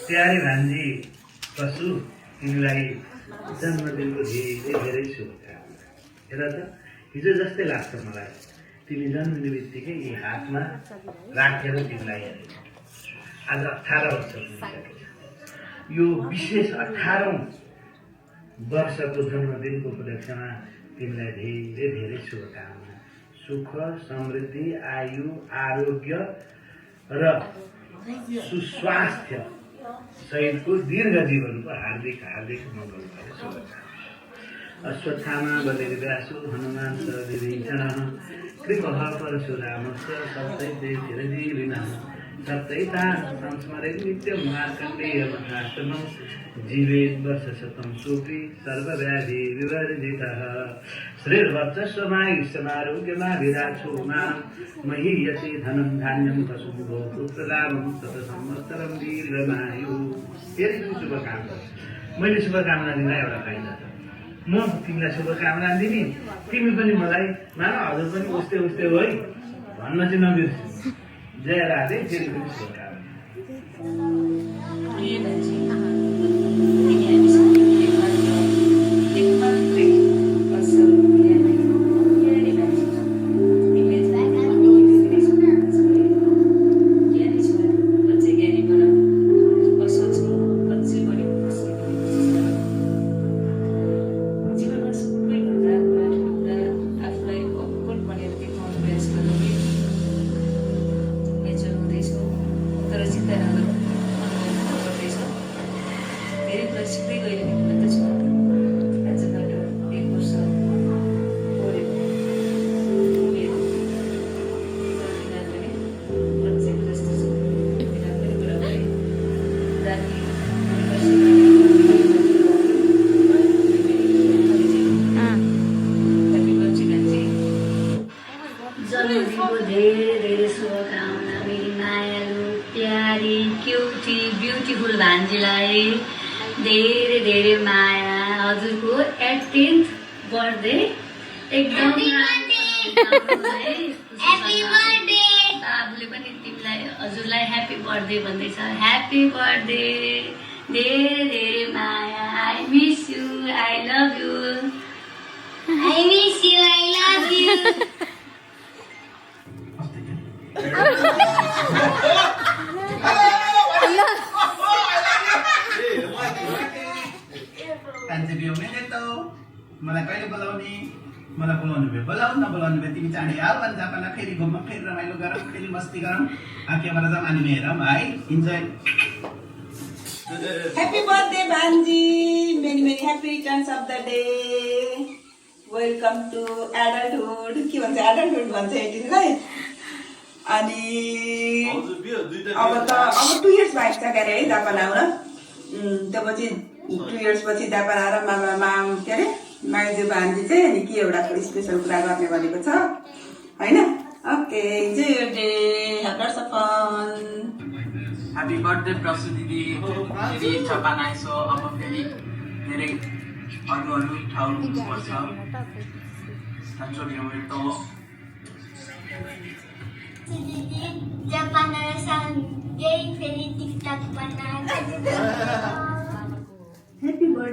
प्यारी भान्जी पशु, तिमीलाई जन्मदिनको धेरै धेरै शुभकामना। हेर त, हिजो जस्तै लाग्छ मलाई तिमी जन्मिने बित्तिकै यी हातमा राखेर तिमीलाई हेरेको। आज 18 वर्ष पुगिसकेको छ। यो विशेष 18औं वर्षको जन्मदिनको उपलक्ष्यमा तिमीलाई धेरै धेरै शुभकामना। सुख, समृद्धि, आयु, आरोग्य र सुस्वास्थ्य सहितको दीर्घ जीवनको हार्दिक हार्दिक मङ्गल भएको शुभकामना। अश्वत्थामा बलिर्व्यासो हनुमान सदिभिञ्चनः कृपः परशुरामश्च सप्तैते चिरजीविनः सप्तैता संस्मरेत् नित्यं मार्कण्डेयमहात्मनं जीवेत् वर्षशतं सोऽपि सर्वव्याधि विवर्जितः। श्रीर्वर्चस्वमायुष्यमारोग्यमाभिराक्षो मां महीयते धनं धान्यं वसुभो पुत्रलाभं शतसंवत्सरं दीर्घमायुः। फेरि शुभकामना। मैले शुभकामना दिन एउटा फाइदा छ। म तिमीलाई शुभकामना दिने, तिमी पनि मलाई मान हजुर पनि उस्तै उस्तै हो है भन्न चाहिँ नबिर्सु। जय राधे। फेरि पनि शुभकामना। जन्मदिनको धेरै धेरै शुभकामना मेरी मायालु प्यारी क्युटी ब्युटिफुल भान्जीलाई। धेरै धेरै माया। हजुरको 18th बर्थडे एकदम बाबुले पनि तिमीलाई हजुरलाई ह्याप्पी बर्थडे भन्दैछ। Happy birthday. धेरै धेरै माया। I miss you, I love you. I miss you, I love you. Tanjibio Meneto, मलाई कहिले बोलाउने, मलाई बोलाउनु भयो, बोलाउनु नबोलाउनु भयो, तिमी चाँडै आऊ अनि जापान फेरि घुम्न, फेरि रमाइलो गरौँ, फेरि मस्ती गरौँ, आँखेबाट जाऊँ अनि हेरौँ है, enjoy. Happy birthday, Banji! Many, many happy returns of the day. Welcome to adulthood. के भन्छ adulthood भन्छ 18 लाई। अनि अब 2 years भएको छ क्यारे है जापान आउन। त्यसपछि 2 years पछि जापान आएर के अरे माइजू भान्जी चाहिँ अनि के एउटा स्पेसल कुरा गर्ने भनेको छ होइन। Okay, enjoy your day, have lots of fun. Happy birthday Prasu दिदी। फेरि जापान आइसो, अब फेरि धेरै अरू ठाउँ घुम्नुपर्छ। Didi, Japan na sang gay, felit tiktak pa na. Happy birthday.